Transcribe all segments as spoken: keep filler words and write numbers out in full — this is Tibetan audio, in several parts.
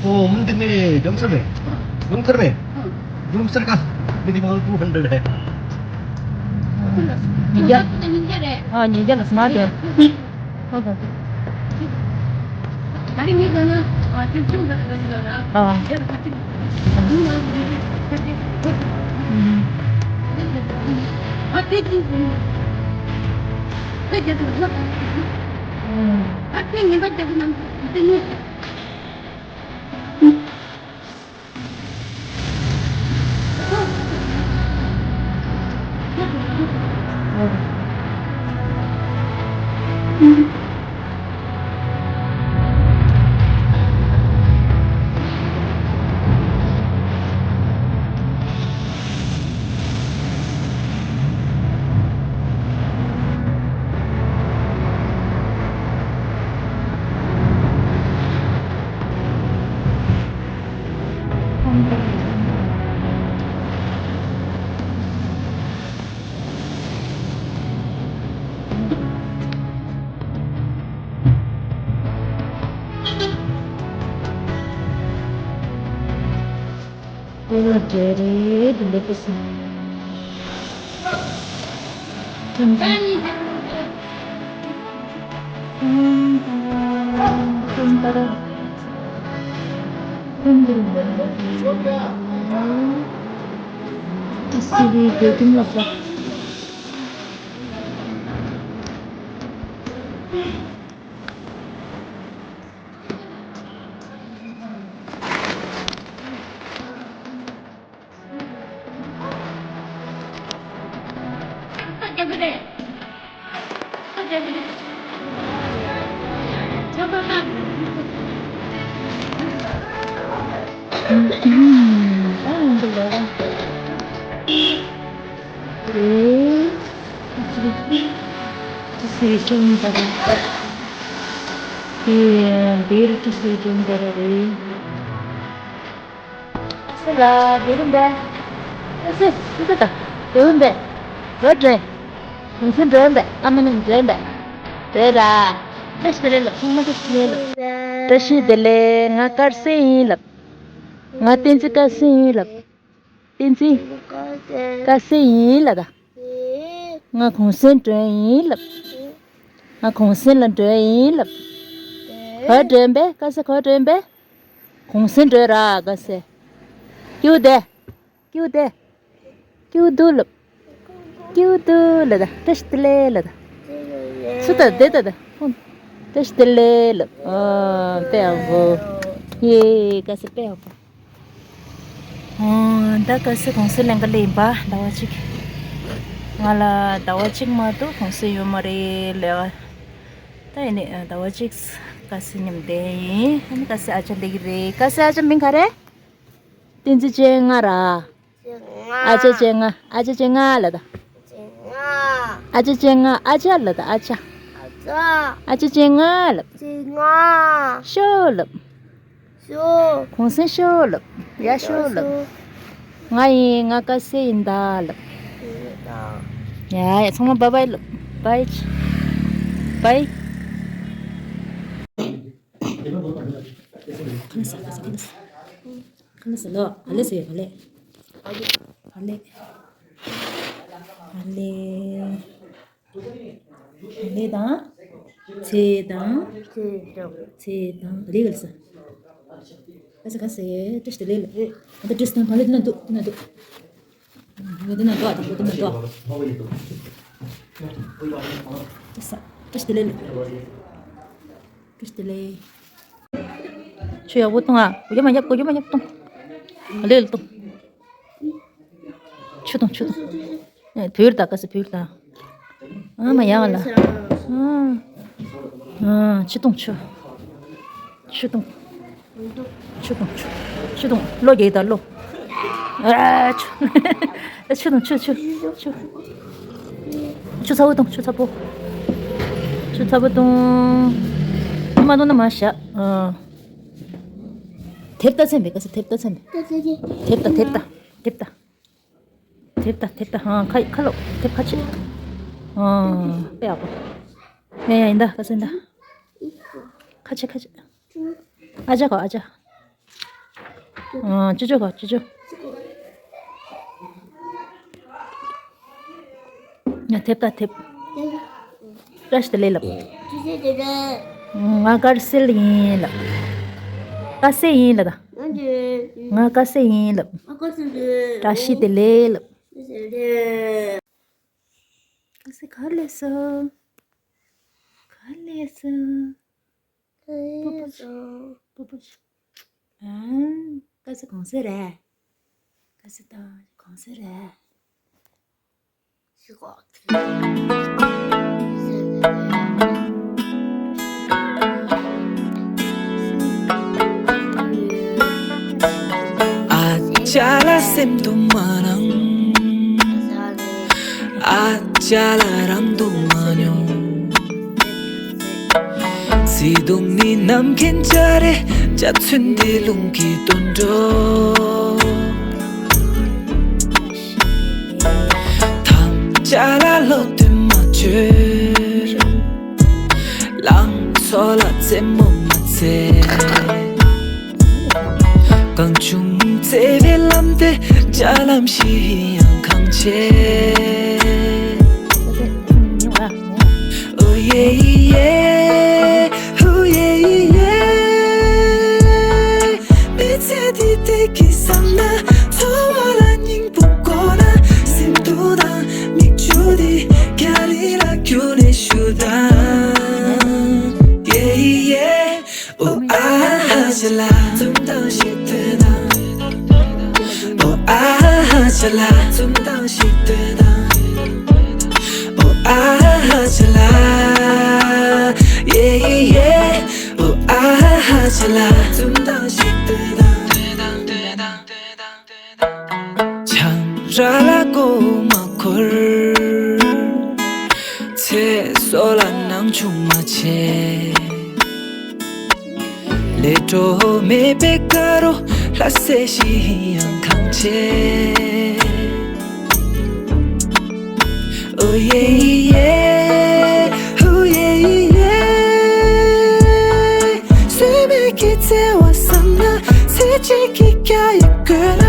ཨོ་འདི་ནས་ལྡུམ་ར་རེད། ལྡུམ་ར་ག་འདི་ནས་མང་པོ་ཧན་རེད། ཉིས་བརྒྱ། ཨ་ཉིས་བརྒྱ་ལ་སྨ་རེད། ཨ། བཀྲ་ཤིས་བདེ་ལེགས། ང་དཀར་ཟས་ཡིན་ལབ། ང་བསྟན་འཛིན་དཀར་ཟས་ཡིན་ལབ། བསྟན་འཛིན་དཀར་ཟས་ཡིན་ལབ་ད། ང་གུང་སེང་འགྲོ་ཡིན་ལབ། ང་གུང་སེང་ལ་འགྲོ་ཡིན་ལབ། ག་པར་འགྲོ་ཡིན་པས། དཀར་ཟས་ག་པར་འགྲོ་ཡིན་པས། གུང་སེང་འགྲོ་ར་དཀར་ཟས། ཀྱུ་བདེ། ཀྱུ་བདེ། ཀྱུ་བདུག་ལབ། ཀྱུ་བདུག་ལབ་ད། བཀྲ་ཤིས་བདེ་ལེགས་ལབ་ད། སུ་ད་བདེ་ད་ད། བཀྲ་ཤིས་བདེ་ལེགས་ལབ། ཨ་དཔེ་ཡག་པོ། ཡེ་དཀར་ཟས་དཔེ་ཡག་པོ། ཨོ། ད་དཀར་ཟས་གུང་སེང་ལེན་ག་སླེབས་ཡིན་པ། ཟླ་བ་གཅིག་ང་ལ་ཟླ་བ་གཅིག་མ་གཏོགས་གུང་སེང་ཡོད་མ་རེད་ལབ། ད་ཡིན་ནའི་ཟླ་བ་གཅིག་དཀར་ཟས་མཉམ་བསྡད་ཡིན། ཨ་ནི་དཀར་ཟས་ཨ་ཅག་སླེབས་ཀྱི་རེད། དཀར་ཟས་ཨ་ཅག་མིང་ག་རེ། བསྟན་འཛིན་ཅན་ལྔ་ར། ཨ་ཅག་ཅན་ལྔ། ཨ་ཅག་ཅན་ལྔ་ལབ་ད། ཨ་ཅག་ཅན་ལྔ། ཨ་ཅག་ལབ་ད། ཨ་ཅག་ཨ་ཅག་ཅན་ལྔ་ལབ། ཤོག་ལབ། གུང་སེང་ཤོག་ལབ། ཡ་ཤོག་ལབ། ང་ཡིན། ང་དཀར་ཟས་ཡིན་ད་ལབ། ཡ་ཡ་ཚང་མ་བྷའི་བྷའི་ལབ། བྷའི། བྷའི། ཁ་ལག་ཟ། ཁ་ལག་ཟ། ཁ་ལག་ཟ་ལོ། བ་ལེ་ཟེར། བ་ལེ། བ་ལེ། བ་ལེ། བ་ལེ་དང་། ཚལ་དང་། ཚལ་དང་། ཚལ་དང་། བ་ལེ་བ་ལེ་ཟ། ཁ་ལག་ཟ། ཁ་ལག་ཟ། བཀྲ་ཤིས་བདེ་ལེགས་ལ། ཨ་ད་བཀྲ་ཤིས་དང་། བ་ལེ་འདི་ན་འདུག་འདི་ན་འདུག་འདི་ན་འདུག་ཨ་ད་འདི་ན་འདུག་བཀྲ་ཤིས་བདེ་ལེགས་ལ། བཀྲ་ཤིས་བདེ་ལེགས། ཁྱོད་ཡག་པོ་བཏུང་ཨ། གོ་རྒྱུ་མ་ཉབ། གོ་རྒྱུ་མ་ཉབ་བཏུང་། ལེ་ལ་བཏུང་། ཆུ་བཏུང་། ཆུ་བཏུང་། ཨེ་བུར་ད་དཀར་ཟས་བུར་ད། ཨ་མ་ཡག་ལ། ཨ་ཨ་ཆུ་བཏུང་། ཆུ། ཆུ་བཏུང་། ཆུ་བཏུང་། ཆུ། ཆུ་བཏུང་། གློ་རྒྱག་ད་གློ། ཨ་ཆུ། ཨ་ཆུ་བཏུང་། ཆུ། ཆུ། ཆུ། ཆུ་ཚ་པོ་བཏུང་། ཆུ་ཚ་པོ། ཆུ་ཚ་པོ་བཏུང་། མ་བཏུང་ན་མ་བཞག་ཨ། དེབ་ལྟ་ཚན་པས། དཀར་ཟས་དེབ་ལྟ་ཚན་པས། དེབ་ལྟ། དེབ་ལྟ། དེབ་ལྟ། དེབ་ལྟ། དེབ་ལྟ། ཨ་ཁ་ཁ་ལོ། དེབ་ཁ་ཕྱེ། ཨ་དཔེ་ཡག་པོ། ཡ་ཡ་ཡིན་ད། དཀར་ཟས་ཡིན་ད། ཁ་ཕྱེ། ཁ་ཕྱེ། ཨ་ཅག་གོ་ཨ་ཅག་ཨ་ཅོ་ཅོ་གོ་ཅོ་ཅོ། ང་ཐེབས་ད་ཐེབས། བཀྲ་ཤིས་བདེ་ལེགས་ལབ། ང་དཀར་ཟས་ཡིན་ལབ། དཀར་ཟས་ཡིན་ལབ་ད། ང་དཀར་ཟས་ཡིན་ལབ། བཀྲ་ཤིས་བདེ་ལེགས་ལབ། དཀར་ཟས་ག་ལས་སོ། ག་ལས་སོ། པུ་པུ། པུ་པུ། ཨ། དཀར་ཟས་གང་ཟས་རེད། དཀར་ཟས་དང་གང་ཟས་རེད། ཨ་ཅག་ལ་སེམས་དུ་མ་སྣང་། ཨ་ཅག་ལ་རང་དུ་མ་མྱོང་། བརྩེ་དུང་ནི་ནམ་མཁའི་འཇའ་རིས། འཇའ་ཚོན་འདི་རླུང་གི་དོན་འགྲོ། ཐམས་ཅད་ལ་བློ་གཏད་མ་བཅོལ། ལང་ཚོ་ལ་རྩེད་མོ་མ་རྩེ། གང་བྱུང་བརྩེ་བའི་ལམ་དེ་འཇའ་ལམ་བཞིན་ཡང་གང་ཆེ། ཨོ་ཡེ་ཡེ། ཧུ་ཡེ་ཡེ། མི་ཚེ་འདི་བདེ་སྐྱིད་བསམ་ན། འཚོ་བ་ལ་སྙིང་པོ་དགོས་ན། སེམས་སྡུག་དང་མིག་ཆུ་འདི་རྒྱ་རི་ལ་བསྐྱུར་ནས་ཞུ་དང་། ཡེ་ཡེ། ཨོ་ཨ་ཧ་ཅ་ལ། འཛུམ་མདངས་ཤིག་སྟོན་དང་། ཨོ་ཨ་ཧ་ཅ་ལ། འཛུམ་མདངས་ཤིག་སྟོན་དང་། ཨོ་ཨ་ཧ་ཅ་ལ། ཡེ་ཡེ། ཨོ་ཨ་ཧ་ཅ་ལ། འཛུམ་མདངས་ཤིག་སྟོན་དང་། ཆང་རག་ལ་མགོ་མ་འཁོར། ཚེ་སྲོག་ལ་སྣང་ཆུང་མ་བྱེད། ལས་འཕྲོ་མེད་པའི་དགའ་རོགས། ལྷ་སྲས་བཞིན་ཡང་གང་ཆེ། ཨོ་ཡེ་ཡེ། ཧུ་ཡེ་ཡེ། ཟད་མེད་ཀྱི་བརྩེ་བ་བསམ་ན། ཚེ་གཅིག་གི་རྒྱ་ཡིས་བསྐོར་ན།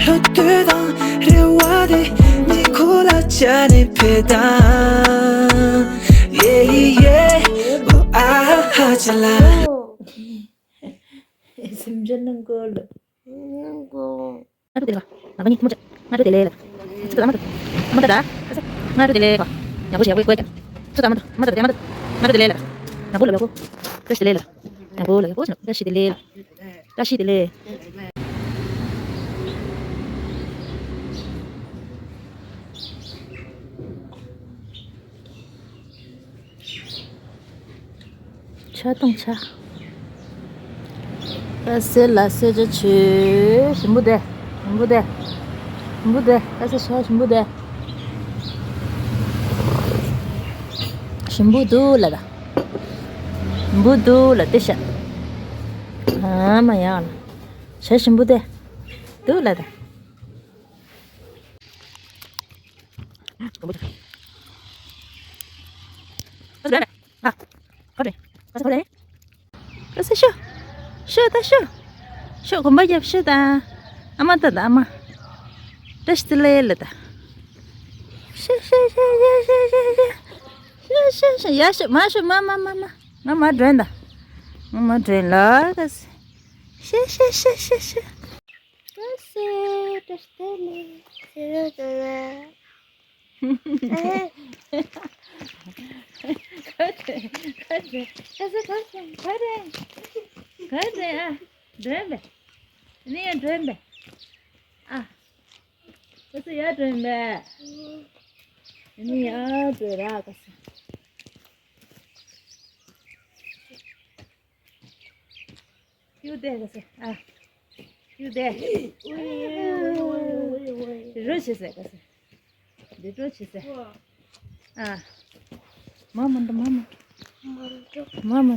བློ་འདོད་དང་རེ་བ་དེ་ཉེ་འཁོར་ལ་བཅར་ནས་ཕེབས་དང་། ཡེ་ཡེ། ཨོ་ཨ་ཧ་ཅ་ལ། སེམས་ཅན་ནང་སྐོར་ལ། ང་རུ་དེ་ལ་ང་གཉིས་མུ་ཅག་ང་རུ་དེ་ལས་ལ། ཚུ་ད་མ་ད་མ་ད་ད། ང་རུ་དེ་ལས་ག་ཡག་པོ་ཞིག་ཡག་པོ་ཡག་པོ་ཀྱང་། ཚུ་ད་མ་ད་མ་ད་དེ་མ་ད། ང་རུ་དེ་ལས་ལ། ཡག་པོ་ལ་ཡག་པོ། བཀྲ་ཤིས་བདེ་ལེགས་ལ། ཡག་པོ་ལ་ཡག་པོ་ཞིག་བཀྲ་ཤིས་བདེ་ལེགས་ལ། བཀྲ་ཤིས་བདེ་ལེགས། ཆ་དང་ཆ། ལ་སེ་ལ་སེ་ཅ་ཆུ། ཞིམ་པོ་དེ། ཞིམ་པོ་དེ། ཞིམ་པོ་དེ། ལ་སེ་ཤ་ཞིམ་པོ་དེ། ཞིམ་པོ་འདུག་ལ་ད། ཞིམ་པོ་འདུག་ལ་དེ་ཤ། ཨ་མ་ཡག་ལ། ཤ་ཞིམ་པོ་དེ། འདུག་ལ་ད། ཀ་ས་ཤོ། ཤོ་ད་ཤོ། ཤོ་གོམ་པ་རྒྱབ་ཤོ་ད། ཨ་མ་ད་ད་ཨ་མ། བཀྲ་ཤིས་བདེ་ལེགས་ལ་ད། ཤོ་ཤོ་ཤོ། ཡ་ཤོ་མ་ཤོ་མ་མ་མ་མ། ང་མ་འགྲོ་ད། ང་མ་འགྲོ་ལ་ཀ་ས། ཤོ་ཤོ་ཤོ་ཤོ་ཤོ། ཀ་ས་བཀྲ་ཤིས་བདེ་ལེགས། ཤོ་ཤོ་ཤོ་ཤོ། ག་རེ། ག་རེ། ག་རེ། ག་རེ། ཨ། འགྲོ་ཡིན་པས། ནི་ཡང་འགྲོ་ཡིན་པས། ཨ། ག་ས་ཡར་འགྲོ་ཡིན་པས། ནི་ཡར་འགྲོ་ར་ག་ས། ཡུ་དེ་ག་ས། ཨ། ཡུ་དེ། རོ་ཆེ་སེ་ག་ས། འདི་འགྲོ་ཆེ་སེ། ཨ། མ་མ་འགྲོ་མ་མ་འགྲོ། མ་མ་